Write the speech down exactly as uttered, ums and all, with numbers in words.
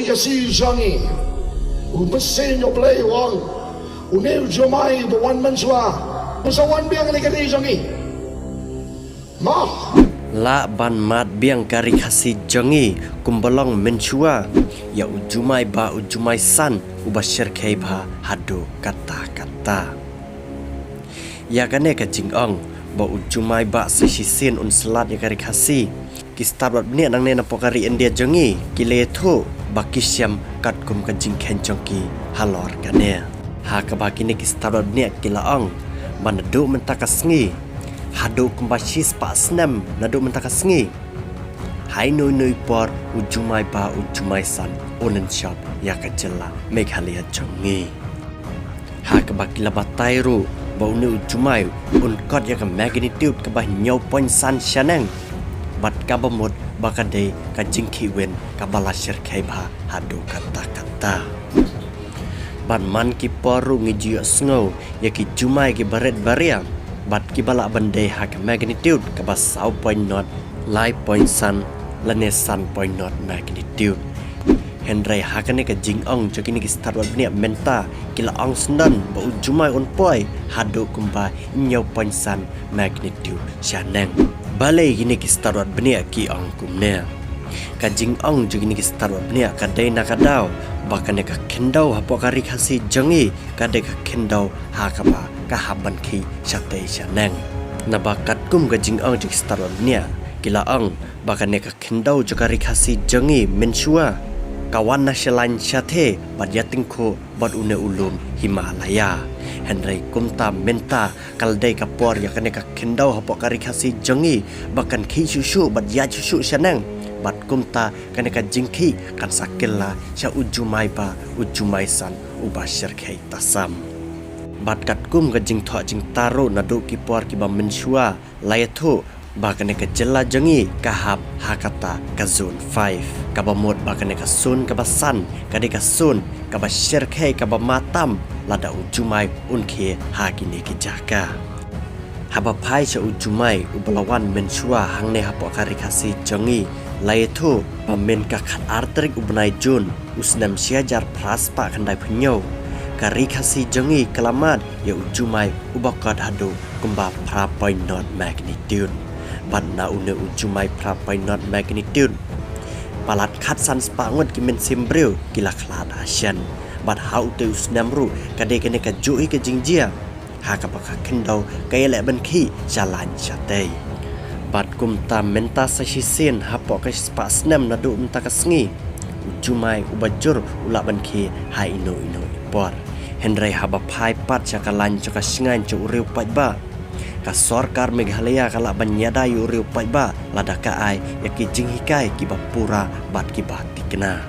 Khasi jong ngi. U Mynsiem U Blei u ong, une u jumai ba wan mynshuwa, u sa wan biang ha kane ka ri jong ngi. Mo. Lah ban mad biang ka ri Khasi jong ngi kumba long mynshuwa ïa u jumai bah u jumai san uba shyrkhei bha haduh katta katta. Ïa kane ka jingong ba u jumai bah sa shisien un sa lad ïa ka ri Khasi, ki stad wad bniah nangne napoh ka ri India jong ngi ki la ïathuh ba ki shem katkum ka jingkheiñ jong ki halor kane. Ha kaba kine ki stad wad bniah ki la ong ba naduh mynta ka sngi haduh kumba shispah snem naduh mynta ka sngi, ha ino ino i por u jumai bah u jumai san un lynshop ïa ka jylla Meghalaya jong ngi. Ha kaba ki la batai ruh ba une u jumai un kot ïa ka magnitude kaba hynñiew point san shaneng, bad kaba mut ba ka dei ka jingkhih win kaba la shyrkhei bha haduh katta katta. Bad man ki por ruh ngi ju ïohsngew ïa ki jumai kiba rit ba ria bad kiba lah ban dei ha ka magnitude kaba saw point not, lai point san lane san point not magnitude. Hynrei ha kane ka jingong jong kine ki stad wad bniah mynta ki la ong syndon ba u jumai un poi haduh kumba hynñiew point san magnitude shaneng. Balei kine ki stad wad bniah ki ong kumne? Ka jingong jong kine ki stad wad bniah ka dei na ka daw ba kane ka khyndew hapoh ka ri Khasi jong ngi ka dei ka khyndew ha kaba ka hap ban khih shatei shaneng. Naba katkum ka jingong jong ki stad wad bniah ki la ong ba kane ka khyndew jong ka ri Khasi jong ngi mynshuwa ka wan na shalaiñ shatei bad ïatyngkhuh bad une u lum Himalaya. Hynrei kumta mynta ka la dei ka por ïa kane ka khyndew hapoh ka ri Khasi jong ngi ba kan khih shuh shuh bad ïaid shuh shuh shaneng. Bad kumta kane ka jingkhih kan sa kylla sha u jumai bah u jumai san uba shyrkhei tasam. Bad katkum ka jingthoh jingtar ruh naduh ki por kiba mynshuwa la ïathuh ba kane ka jylla jong ngi ka hap ha kata ka zone five, kaba mut ba kane ka zone kaba san ka dei ka zone kaba shyrkhei kaba ma tam lada u jumai un khie ha kine ki jaka. Haba phai sha u jumai uba la wan mynshuwa hangne hapoh ka ri Khasi jong ngi la ïathuh ba mynta ka khatar tarik u bnai Jun u snem shi hajar phra spah khyndai phew hynñiew, ka ri Khasi jong ngi ka la mad ïa u jumai uba kot haduh kumba phra point not magnitude. Bad na une u jumai phra point not magnitude, palat khatsan spah ngut ki mynsiem briew ki la khlad ha shen. Bad ha utei u snem ruh ka dei kane ka juh hi ka jingjia ha kaba ka khyndew ka ïaleh ban khih shalaiñ shatei. Bad kumta mynta sa shisien hapoh ka shispah snem naduh mynta ka sngi, u jumai uba jur u lah ban khie ha ino ino i por. Hynrei haba phai pat sha ka laiñ jong ka shngaiñ jong u riew paidbah, ka sorkar Meghalaya ka lah ban ïada ïa u riew paidbah lada ka ai ïa ki jinghikai kiba pura bad kiba thikna.